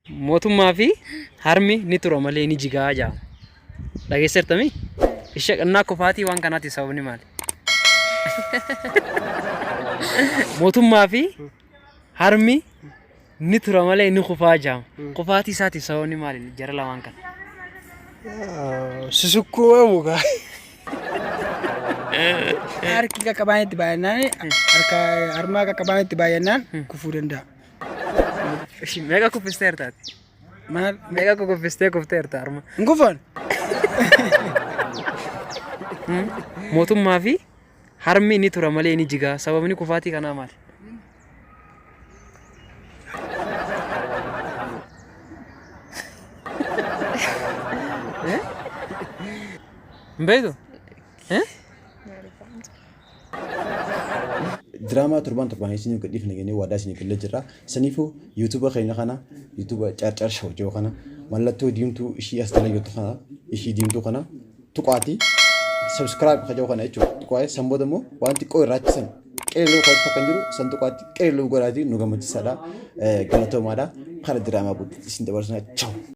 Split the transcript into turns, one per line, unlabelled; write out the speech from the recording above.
Mootummaa fi harmi ni tura malee ni jigaa jedhama. Dhageesseertamii? Ishee qannaa kufaatii waan kanaati sababni maali? Mootummaa fi harmi ni tura malee ni kufaa jedhama. Kufaatii isaatiif sababni maali jara lamaan kana?
Susukkuumamu gaa.
Harki qaqqabaan itti baay'annaan harka harmaa qaqqabaan itti baay'annaan kufuu danda'a.
Ishi meeqa kuffisteerta ati?
Maal?
Meeqa kukuffistee kufteerta harma?
Hin kufan.
Mootummaa fi harmi ni tura malee ni jigaa. Sababni kufaatii kanaa maali? Hin beektu? Eh?
Diraamaa torbaan torbaan isiniif gadhiifna jennee waadaa isinii gallee jirra. Saniifuu yuutuuba keenya kana yuutuuba Carcar Show jedhu kana mallattoo diimtuu ishii as jala jirtu kana ishii diimtuu kana tuqaatii subscribe ka jedhu kana jechuudha. Tuqaatee san booda immoo waan xiqqoo irraachisan qeelloo kan kan jiru san tuqaatti qeelloo godhaatii nu gammachiisaadha. Galatoomaadha. Kara diraamaa guutuutti isin dabarsina. Ciao.